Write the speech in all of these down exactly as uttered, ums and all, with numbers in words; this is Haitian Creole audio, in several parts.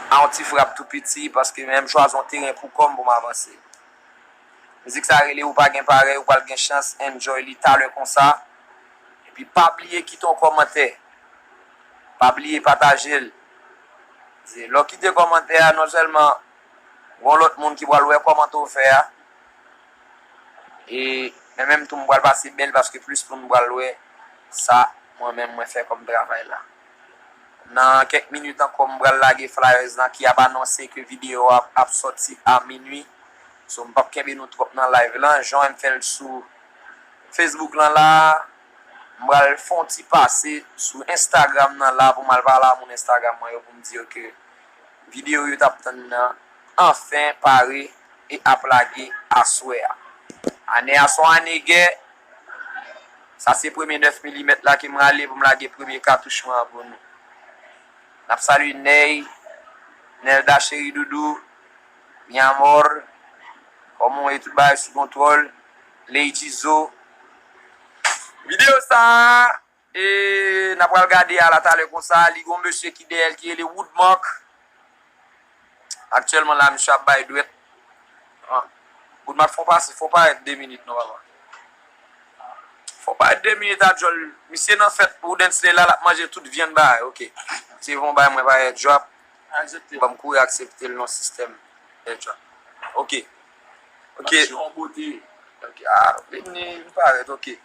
A yon ti frap tou piti, paske menm chwazi yon teren pou kò m pou m avanse. Mizik sa rele Ou Pa Gen Parèy, ou pral gen chans enjoy li talè konsa. Epi pa bliye kite yon kòmantè. Pa bliye pataje l. Se lè w kite kòmantè a, non sèlman gen yon lòt moun ki pral wè kòmantè w fè a, e mwen menm tou m pral pase bèl paske plis moun pral wè sa mwen menm mwen fè kòm travay la. Nan kèk minit ankò m pral lage flyers lan ki ap anonse ke videyo a ap sòti a minui. So m p ap kenbe nou twòp nan live lan, jan w wè m fè l sou Facebook lan la, m pral fè yon ti pase sou Instagram nan la pou m al pale a moun Instagram mwen yo pou m di yo ke videyo yo t ap tann nan anfen pare e ap lage aswè a. Ane a se yon ane gè. Sa se premye nèf milimèt la ke m rale pou m lage premye katouch mwen an pou nou. N ap salye Nèy, Nelda cheri doudou, mi amor, kòman w ye, tout bagay sou kontwòl, Lady Zo. Videyo sa a, e n ap pral gade a la talè konsa, li gon mesye ki dèyè l ki rele Woodmark. Aktyèlman la, misye ap bay dwèt. Ah. Woodmark, fò w pase, fò w parèt de minit non, papa. Fò w parèt de minit a djòl. Misye nan fèt Woodensley la, l ap manje tout vyann bagay, oke. Se yon bagay mwen pa drop. Aksepte. Ban m kouri aksepte l non sistèm. Airdrop. Oke. Oke. Aksyon bote. Oke. Ah, vini, vin parèt, oke.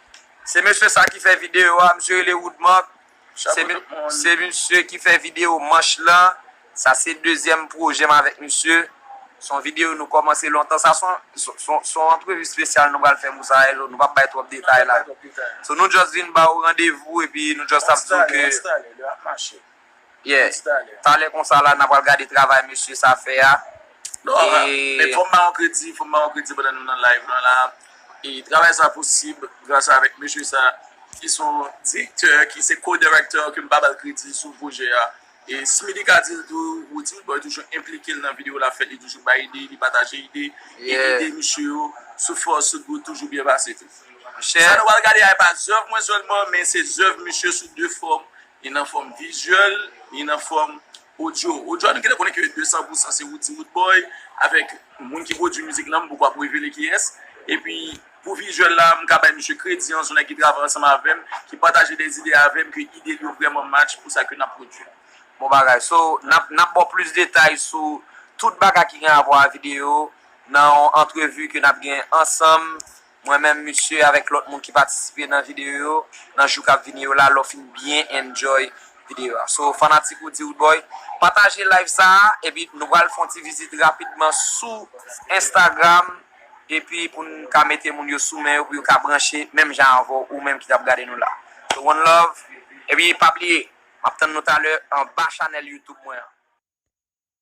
Se mesye sa ki fè videyo a, misye rele Woodmark. Se, se misye ki fè videyo manch lan. Sa se dezyèm pwojè m avèk misye. Se yon videyo nou kòmanse lontan. Sa se yon, se, se, se yon antrevi espesyal nou pral fè pou sa, e nou p ap bay twòp detay la. So nou just vin ba w randevou epi nou just ap di w ke Yeah. Talè konsa la, n a pral gade travay mesye sa fè a. Non, e men fò m ba yon kredi, fò m ba yon kredi pandan nou nan live lan la. E travay sa posib gras avèk mesye sa, ki se yon direktè, ki se co-director, ke m pa ba l kredi sou pwojè a. E Smithy ka di l tou, Woody Boy toujou enplike l nan videyo l ap fè, li toujou bay ide, li pataje ide, e ide misye yo sou fòs, sou gout, toujou byen pase tou. Sa nou pral gade a, e pa zèv mwen sèlman, men se zèv misye sou de fòm. Li nan fòm vizyèl, li nan fòm odyo. Odyo a, nou gentan konnen ke de san pou san se Woody Woodboy, avèk moun ki pwodui mizik lan, m poko ap revele kiyès. Epi, pou vizyèl la, m ka bay misye kredi an, se yon nèg ki travay ansanm avè m, ki pataje de zide avè m, ke ide l yo vrèman match pou sa ke n ap pwodui. Bon bagay. So, n ap, n ap ba w plis detay sou tout bagay ki gen avwa a videyo nan yon antrevi ke n ap gen ansanm. Mwen menm, misye, avèk lòt moun ki patisipe nan videyo yo, nan jou k ap vini yo la, lè w fin byen enjoy videyo a. So, fanatik Woody Woodboy, pataje live sa a, epi nou pral fè yon ti vizit rapidman sou Instagram, epi pou n ka mete moun yo sou men yo, pou yo ka branche menm jan avè w, ou menm ki t ap gade nou la. So, one love, epi pa bliye, m ap tann nou talè anba chanèl YouTube mwen an.